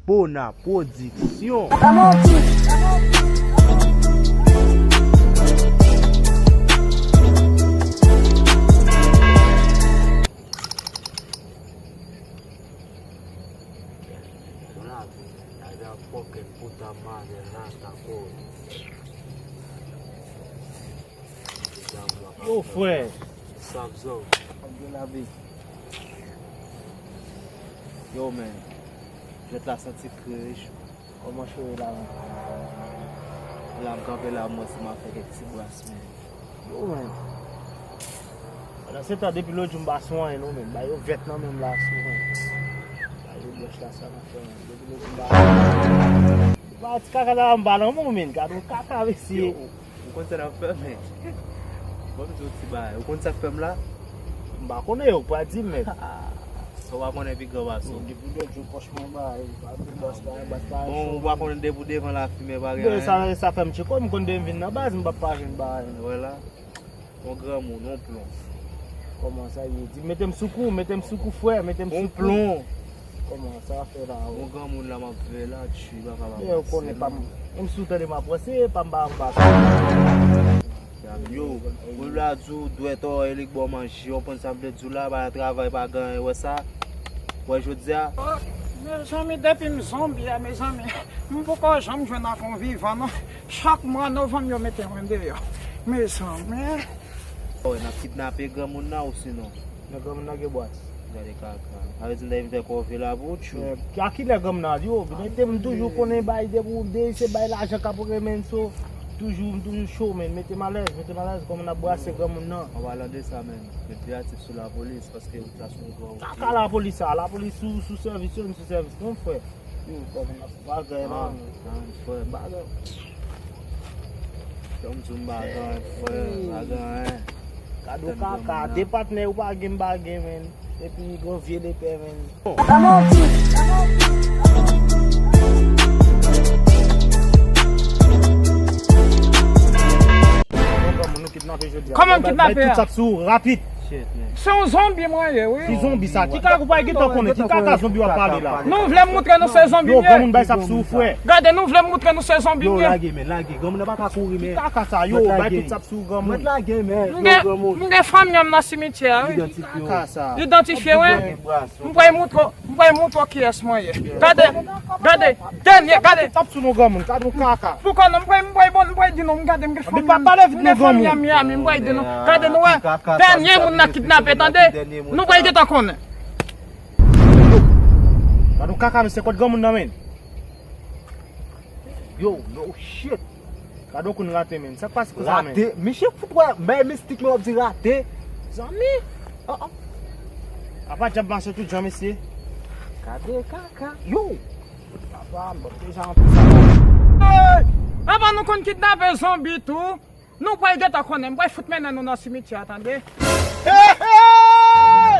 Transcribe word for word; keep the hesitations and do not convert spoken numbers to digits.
Bona Pwodiksyon. Yo, frè. Sa ap zò. Ap gen lavi. Yo, men. Jwèt la santi krech. Kòman cheve la, men? La, m kanpe la, m wè si m ap fè kèk ti bras, men. Yo, men. Pandan se tan, depi lòt jou, m pa sou anyen, non, men. Ba yo vèt nan men m la, sou, men. Ba yo blanch la, sa m ap fè, men. Depi lòt jou, m pa. Ba ti kaka la, m pa nan moun, men. Gade yon kaka, mesye. Yo. Ou konn sa n ap fè, men. Ban m di w ti bagay. Ou konn sa k fè m la? M pa konnen, ou pa di m, men. Sa w pa konnen pi gran pase w. Depi lòt jou pòch mwen bay, pa di bòs bay, bòs bay. Bon, ou pa konnen depi w devan lafimen pa gen anyen. Sa, sa fè m tcheko, m konn depi m vin nan baz, m p ap pa jwenn bagay. Wè la. Yon granmoun, yon plon. Kòman sa ye? Di, mete m sou kou, mete m sou kou, frè, mete m sou kou. Yon plon. Kòman sa fè la, wi? Yon granmoun la m ap veye la, tchwi, pa kapab. Men ou konnen pa m, menm si w tande m ap ranse, pa m pa anba. Yo, mwen vle di w, dwèt, o, e li k ba w manje, w konprann sa m vle di w la, pa travay, pa gen anyen, wè sa? Wè jodi a? Oh, mezanmi, depi m zonbi a, mezanmi, m poko janm jwenn ak yon vivan, non. Chak mwa novanm, yo mete mwen deyò. Mezanmi. Oh, n ap kidnape granmoun nan, ou sinon? Men granmoun nan gen bwat. Gade kaka. Sa vle di m ta vin fè kòve la pou ou, tchou. Men, a kilè granmoun nan, yo, mete m toujou konnen bay depi w de, se bay lajan k ap renmen so. Toujou, m toujou cho, men. Mete m alèz, mete m alèz, kòman n ap brase granmoun nan. An palan de sa, men, met veyatif sou lapolis, paske wout la se yon gran wout. Kaka lapolis sa, lapolis sou, sou sèvis yo, n sou sèvis nou, frè. Yo, kòman n ap bagay la, men. Bagay. Janm di m bagay, frè, bagay. Kado kaka, de patnè ou pa gen, m pa gen, men. Epi gon vye lepè, men. Kòman m kidnape jodi a? Kòman m kidnape a? Bay tout sa sou rapid. Se yon zonbi mwen ye, wi. Ki zonbi sa? Ki kaka ou pa gentan konnen? Ki kaka zonbi w ap pale la? Nou vle m moutre nou se zonbi m ye. Yo, granmoun bay sa sou frè. Gade, nou vle m moutre nou se zonbi m ye. Yo, lage, men, lage. Granmoun nan pa ka kouri, men. Ki kaka sa? Yo, bay tout sa sou granmoun. Mwen lage, men. Yo, granmoun. M gen fanmi an m nan simityè a, wi. Ki kaka sa? Idantifye, wi. M pral moutre w, m pral moutre w kiyès mwen ye. Gade, gade, dènye, gade. Tap sou nou granmoun, gade yon kaka. Pou kò non, m pral, m pral, bon, m pral di non, m gade, m gen fanmi, m gen fanmi an Miami, m pral di non. Gade nou wè, dènye moun nan kidnape, tande. Nou pral gentan konnen. Gade yon kaka, men se kot granmoun nan, men. Yo, no shit. Gade yon koun rate, men. Sa k pase konsa, men? Rate? Misye fout wè, men mistik, men w ap di rate. Zanmi. Oh, oh. Apa djab mache tout jan, mesye. Gade kaka. Yo. Apa, m deja anpil sa. Hey! Apa nou konn kidnape zonbi tou? Nou pral gentan konnen, m pral fout mennen nou nan simityè a, tande. Hey, hey!